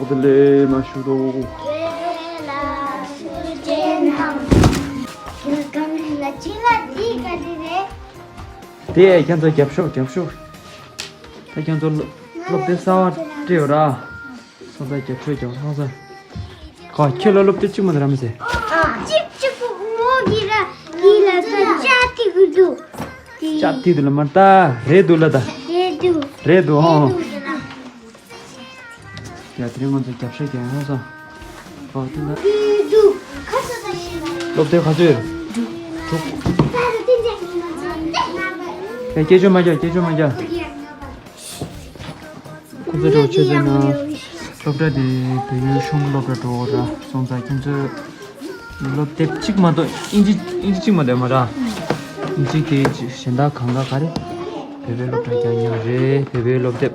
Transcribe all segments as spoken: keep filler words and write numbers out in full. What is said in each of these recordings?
དེ་ལས་མ་ཞུ་དོ། དེ་ཁྱེད་ཚོ་རྒྱབ་ཤོག་རྒྱབ་ཤོག་ད་ཁྱེད་ཚོ་སློབ་དེབ་གསར་པ་སྤྲད་ཡོད་ར། སོང་ཙང་རྒྱབ་ཤོག་རྒྱབ་སོང་ཙང་། ཁོ་ཁྱོད་ལ་སློབ་དེབ་གཅིག་མ་དེ་ར་མི་ཟེར། གཅིག་གཅིག་པོ་ངོ་གི་ར་གི་ལ་ས་ཅ་ཐི་གི་འདུག་ཅ་ཐི་འདུག་ལ་མ་ལྟ་རེད་འདུག་ལ་ད། རེད་འདུག་རེད་འདུག་ཧོ། རེད་འདུག་ལ། ཡ་དེ་རིང་ང་ཚོ་རྒྱབ་ཤོག་རྒྱབ་ཡོང་སོང་། ཨོ་དེ་ན། སློབ་དེབ་ག་ཚོད་ཡོད། དྲུག་ཡ་སྐད་ཆ་མ་རྒྱག་སྐད་ཆ་མ་རྒྱག་ཁོ་ཚོ་འགྲོ་ཆེ་ཚོད་ན། སློབ་གྲྭ་དེ་བོད་ཡིག་གཞུང་སློབ་གྲྭ་འགྲོ་ར་སོང་ཙང་ཁྱེད་ཚོས། སློབ་དེབ་གཅིག་མ་གཏོགས་ཨིན་ཇི་ཨིན་ཇི་གཅིག་མ་གཏོགས་མ་ར། ཨིན་ཇི་དེ་གཅིག་གཞན་དག་གང་ག་ག་རེ། བོད་པའི་སློབ་གྲྭ་རྒྱག་མཁན་རེད་བོད་པའི་སློབ་དེབ།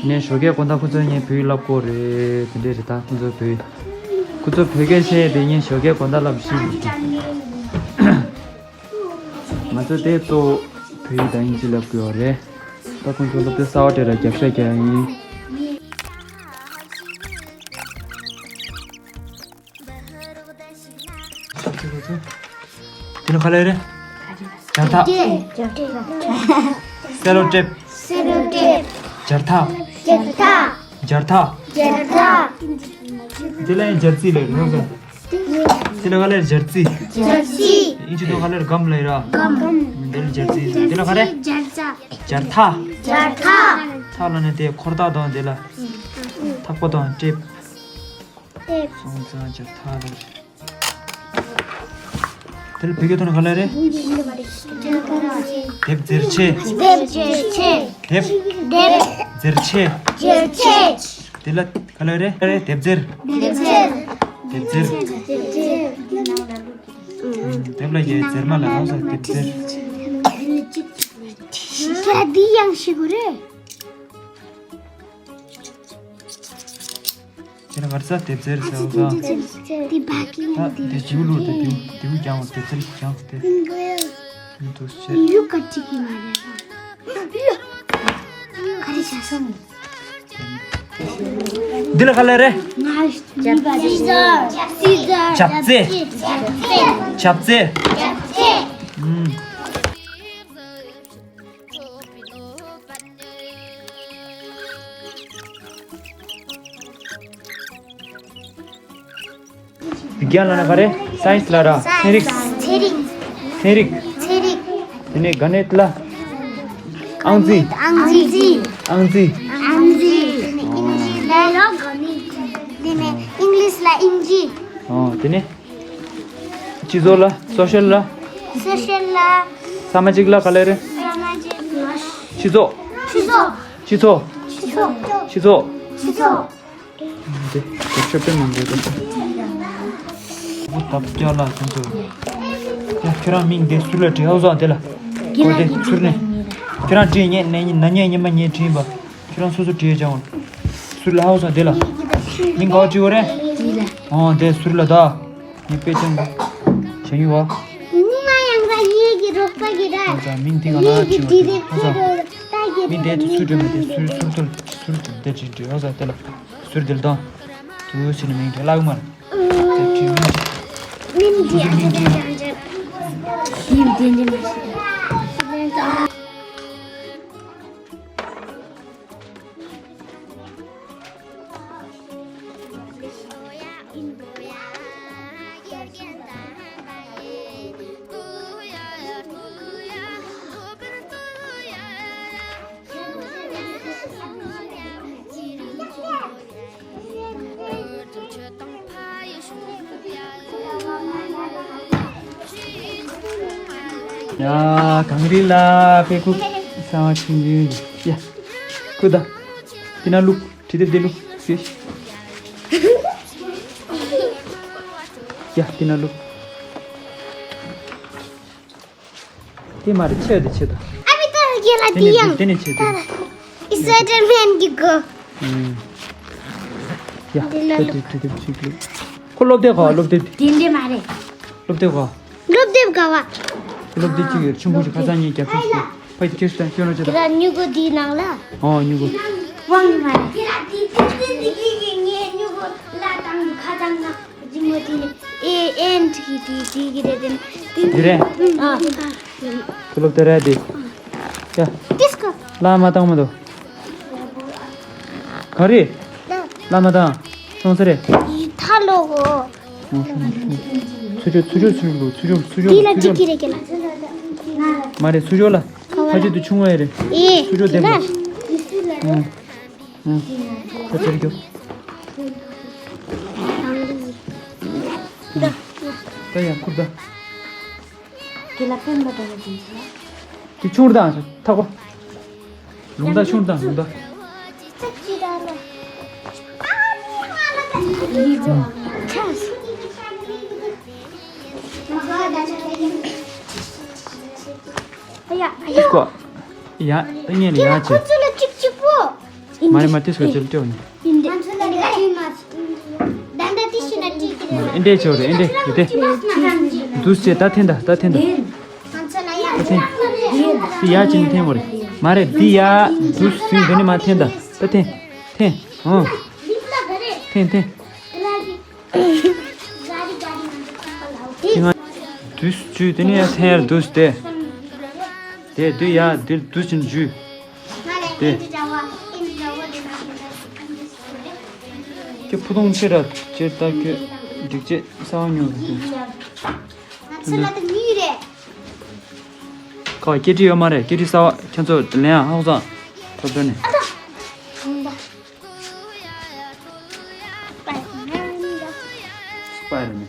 ངས་ཞོགས་ཀས་དགོང་དག་ཁོ་ཚོ་ངས་བོད་ཡིག་བསླབ་དགོས་རེད་དེ་འདྲས་རེད་ད་ཁོ་ཚོ་བོད་ཡིག་ཁོ་ཚོ་བོད་སྐད་བཤད་དེ་ངས་ཞོགས་ཀས་དགོང་དག་བསླབ་ཤེས་མི་ཐུབ། ང་ཚོ་དེ་གཙོ་བོ་བོད་ཡིག་དང་ཨིན་ཇི་བསླབ་དགོས་པ་རེད། ད་ཁོང་ཚོ་སློབ་དེབ་གསར་པ་སྤྲད་ར་རྒྱབ་ཤོག་རྒྱག་ཡིན། དེ་ནི་ག་ལེ་རེད། སྦྱར་ཐག་སེ་ལོ་ཊེབ། སེ་ལོ་ཊེབ། སྦྱར་ཐག་སྦྱར་ཐག་སྦྱར་ཐག་སྦྱར་ཐག་དེ་ལ་ཡང་སྦྱར་རྩི་ལེ་རེད་ཟེར། དེ་ལ་ག་ལེར་སྦྱར་རྩི། སྦྱར་རྩི། ཨིན་ཇི་དུ་ག་ལེར་གམ་ལེ་ར། གམ། དེ་ལ་སྦྱར་རྩི། དེ་ལ་ག་རེ། སྦྱར་རྩ། སྦྱར་ཐག་སྦྱར་ཐག་ཐག་ལ་ནི་དེ་འཁོར་ཐག་དང་དེ་ལ། ཐག་པ་དང་ཊེབ། ཊེབ། སོང་ཙང་སྦྱར་ཐག་ལ། དེ་ལ་བོད་སྐད་ཐོག་ནས་ག་ལེ་རེད། དེབ་འཛེར་ཆེ། དེབ་འཛེར་ཆེ། དེབ། དེབ། འཛེར་ཆེ། འཛེར་ཆེ། དེ་ལ་ག་ལེ་རེད། དེབ་འཛེར། དེབ་འཛེར། དེབ་འཛེར། དེབ་ལ་ཡའི་འཛེར་མ་ལ་ཧ་ས་དེབ་འཛེར། ཤ་འདི་ཡང་ཤི་གོ་རེད། ཁྱེད་རང་གར་ས་དེབ་འཛེར་ཟེར་བ་ས། འདི་བ་ཀི་ཡང་འདི་ད་དེ་ཇིའུ་ལུ་དེ་དེའུ་དེའུ་རྒྱང་བ་དེབ་འཛེར་རྒྱང་དེ། ཡུ་ག་ཅིག་གི་མ་རེད། ག་རེ་བྱ་སོང་། འདི་ལ་ག་ལེ་རེད། ཞབས་རྩེ། ཞབས་རྩེ། ཞབས་རྩེ། ཞབས་རྩེ། ཞབས་རྩེ། ཞབས་རྩེ། ཨུམ། བི་གྱན་ལ་ན་ག་རེ། སའེན་སི་ལ་ར། ཚན་རིག་ཚན་རིག་ཚན་རིག་ཚན་རིག་དེ་ནས་ག་ནེད་ལ། ཨང་རྩིས། ཨང་རྩིས། ཨང་རྩིས། ཨང་རྩིས། དེ་ནས་ཨིང་ལིཤ་ལ་ཨིན་ཇི། ཨོ་དེ་ནས། སྤྱི་ཚོགས་ལ། སོ་ཤལ་ལ། སོ་ཤལ་ལ། ས་མ་ཇིག་ལ་ག་ལེ་རེད། ས་མ་ཇིག་ལ། སྤྱི་ཚོགས། སྤྱི་ཚོགས། སྤྱི་ཚོགས། སྤྱི་ཚོགས། སྤྱི་ཚོགས། འདི་དེ་ཤོ་པེ་མང་པོ་འདུག་ཨོ་ཐབས་སྐྱོ་ལ་ཁྱོད་ཚོ། ཡ་ཁྱོད་རང་མིང་དེ་ཟུར་ལ་བྲིས་ཨོ་བཟོ་དེ་ལ། ཨོ་དེ་ཟུར་ནས། ཁྱོད་རང་བྲིས་ཉན་ནས་ན་ཉན་ཉན་མ་ཉན་བྲིས་པ། ཁྱོད་རང་སོ་སོ་བྲིས་ཀྱང་། ཟུར་ལ་ཧ་བཟོ་དེ་ལ། མིང་ག་བ་བྲིས་བ་རེད། ཨོ་དེ་ཟུར་ལ་ད། ངས་དཔེ་ཅན་པ། བྱ་ཡུལ་བ། ངའི་མིང་དེ་ག་ལ་བྲིས་བ་དེ། ཧ་ས། མིང་དེ་ཚུར་བྲིས་མ་དེ་ཚུར་ཚུར་ཚུར་ཚུར་དེ་བྲིས་བྲིས་ཧ་ས་དེ་ལ། ཟུར་དེ་ལ་དང་། དུ་ཟེར་ནས་མིང་དེ་བརླག་མར། དེ་བྲིས་མིང་། མིང་དེ་མིང་དེ། དེ་དེ་འདྲ་མ་བྱེད། ཡ། གངས་རི་ལ་དཔེ་ཁུག་གསང་བ་ཆུང་ཆུང་ཡ། ཁུ་ད། དེ་ན་ལུག་དྲི་དེབ་དེ་ལུག་ཡ། དེ་ན་ལུག་དེ་མ་རེད་ཆེ་དེ་ཆེ་ད། ཨ་མི་ད་རྒྱལ་ལ་དེ་ཡང་དེ་ནས་ཆེ་དེ། ཨི་སི་པའི་ཌར་མན་གྱི་གོ། ཡ། དེ་ལ་དེ་ལུག་དེ་དེ་ཆེ་གི། ཁོ་སློབ་དེབ་ག་སློབ་དེབ། དེ་འདྲས་མ་རེད། སློབ་དེབ་ག་སློབ་དེབ་ག་བ། སློབ་དེབ་ཅིག་ཡོད་ཆུང་ཀུ་ཅིག་ཁ་སང་ཉིན་རྒྱབ་ཤོག་ཞིག་ཕ་ཡི་ཁྱེར་སོང་ཁྱོད་རང་ཅི་ད། དེ་ལ་མྱུ་གུ་དེའི་ནང་ལ། ཨོ་མྱུ་གུ། དབང་གི་མ་རེད། དེ་དེ་དེ་དེ་གི་གི་ངའི་སྨྱུ་གུ་ལ་བཏང་གི་ཁ་བཏང་ན་ཅི་མོ་དེ་ནི་ཨེ་ཨེན་ཊི་གི་དེ་དེ་གི་རེད་དེ་ནི་དེ་འདི་རེད། ཨ་ཁྱོད་སློབ་གྲྭ་རེད་དེ། ཡ། ཏིས་ཀ། ལ་མ་བཏང་མ་དོ། ག་རེ། ལ་མ་བཏང་། སོང་ས་རེད། ཡི་ཐ་ལོ་གོ། ཚུ་ཆོ་ཚུ་ཆོ་ཚུ་ཆོ་ཚུ་ཆོ་ཚུ་ཆོ། དེ་ལ་ཅི་གི་རེད་ཀྱི་ལ། མ་རེད་ཚུ་ཆོ་ལ། ཁ་ཆེ་དུ་ཆུང་བ་རེད། ཨེ་ཚུ་ཆོ་དེ་ལ། ལ། ཨང་། ཨང་། ད་ཚེར་རྒྱོབ། ད་ཡང་ཁུར་ད། དེ་ལ་སྤེན་པ་དང་ཡང་དེ་ཚོ་ལ། དེ་ཆུང་རུ་དང་ཐག་པ། ལུང་ད་ཆུང་རུ་དང་ལུང་ད། ཨང་། ཨ་ཡ་ཨ་ཡ། ཀོ། ཡ་ད་ངས་ལ་ཡ་ཁོ་བྱེད། ཚོ་ལ་ཅིག་ཅིག་པོ། མ་རེད་མ་རེད་དེ་སུ་ཅིག་ལ་སྤྲད་ནས། ཨིན་འདྲས་ཆོག་རེད་ཨིན་འདྲས་ཡོད་དེ། འདུས་བྱས་ད་འཐེན་ད་ད་འཐེན་ད། ད་འཐེན། འདི་ཡ་ཅིག་འཐེན་དགོས་རེད། མ་རེད་འདི་ཡ་འདུས་ཟིན་འདི་ནས་མ་འཐེན་ད། ད་འཐེན། འཐེན། ཨང་། འཐེན་འཐེན། འདུས་བྱས་དེ་ནས་ཡ་འཐེན་ཡར་འདུས་ཏེ། དེ་འདི་ཡ་འདིར་འདུས་བྱས་འཇུས། དེ། ཁྱོད་ཕུ་ཐུང་ཆེ་ར་ཅེར་ལྟ་ཁྱོད་སྒྲིག་ཆས་གསར་བ་ཉོ་རུ་འདུག་ང་ཚོ་ལ་དེ་མི་རེད། ཁ་སྐད་ཀྲི་ཡོད་མ་རེད། སྐད་ཀྲི་གསར་བ་ཁྱོད་ཚོ་ལེན་ཡ་ཧང་སང་ཐོབ་ཐོབ་ནས། སྤའི་ར་མེན།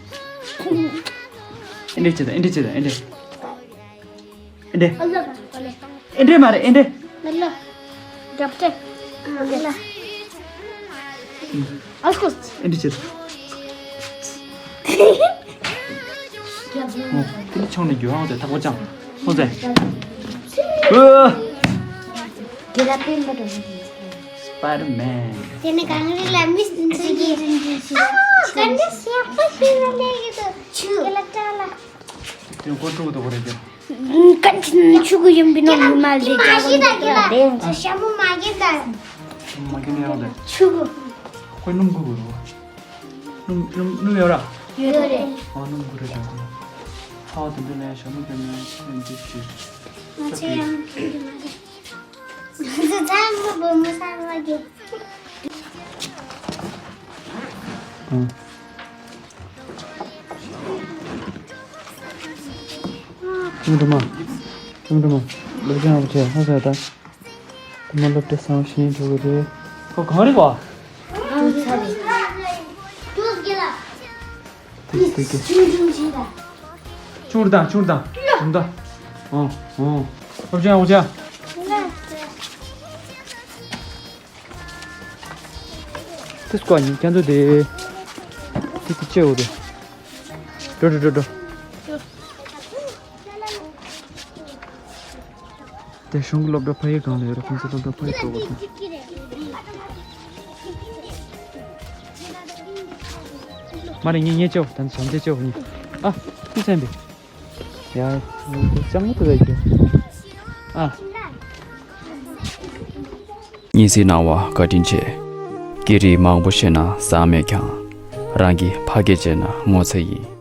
ཨེ་འདྲས་བྱེད་དང་ཨེ་འདྲས་བྱེད་དང་ཨེ་འདྲས། ཨེ་འདྲས། ཨེ་འདྲས་མ་རེད་ཨེ་འདྲས། ལ་ལ། རྒྱབ་ཏེ། ལ་ལ། ཨ་སྐུ། ཨེ་འདྲས་བྱེད། ཨོ། དེ་ནི་ཆང་ནས་རྒྱུ་ཧང་དེ་ཐག་པ་ཅང་། ཧོ་ཙེ། ཨོ། སྤའི་ར་མེན། དེ་ནི་གངས་རི་ལ་མི་འཛིན་གྱི། ཨ་མོ་ག་འདྲ་ཞེ་པོ་ཞིག་ལ་ལས་ཀྱི་འདུག་ཆུ་གི་ལ་ཏྲ་ལ། དེ་ཀོ་ཀྲུག་ཏུ་གོ་རེ་ཀྱང་། ཀན་ཆུ་གི་ཡིན་པའི་ནང་མི་མ་ལས་ཀྱང་། ཞྭ་མོ་མ་གྱོན་ད། མ་གྱོན་ཡང་ད། ཆུ་གི། ཁོའི་སྣུམ་གུ་གུ་རུ། སྣུམ་སྣུམ་སྣུམ་ཡོད་ར། ཡོད་རེད། ཨ་སྣུམ་གུ་རུ་ཡོད་རེད། ཚ་བ་དེ་འདྲ་ལས་ཞྭ་མོ་གྱོན་ན་ཡང་འདི་ཞུ། ང་ཚོ་ཡང་གྱོན་གྱི་མ་རེད། ང་ཚོ་ཚ་མོ་བུ་མོ་ཚ་མོ་གྱོན། ཨང་། ཁྱིམ་དུ་མ། ཁྱིམ་དུ་མ། སློབ་སྦྱོང་བྱས་ཧ་ཟ་ད། དུ་མ་སློབ་གྲྭ་སང་ཤིང་འགྲོ་གི་རེད། ཁོ་གང་རེད་བ། ཨང་ཚ་རེད། དེ་དེ་གི། ཆུང་རུ་དང་ཆུང་དང་ཆུང་དང་། ཨང་ཨང་། སློབ་སྦྱོང་ཡག་པོ་བྱས། དེ་སྐོར་ཉིན་ཁྱེད་ཚོ་དེ། དེ་དེ་ཅེ་འོ་དེ། འགྲོ་འགྲོ་འགྲོ་འགྲོ། དེ་གཞུང་གི་སློབ་གྲྭ་ཕ་ཡུལ་གང་ལ་ཡོད་རེད། ཁོང་ཚོ་སློབ་གྲྭ་ཕ་ཡུལ་འགྲོ་དགོས་སོང་། མ་རེད་ངས་ངས་ཅེ་འོ་ད་ནི་བྱམས་བརྩེ་ཅེ་འོ་ནི། ཨ་ཁྱི་ཚན་པས། ཡ། ལྕང་མོ་དེ་ལ་ཡོད། ཨ། གཉིས་སེ་གནང་བ་བཀའ་དྲིན་ཆེ། སྐད་རིགས་མང་པོ་ཤེས་ན་བཟང་མེད་ཀྱང་། རང་གི་ཕ་སྐད་བརྗེད་ན་ངོ་ཚ་ཡིན།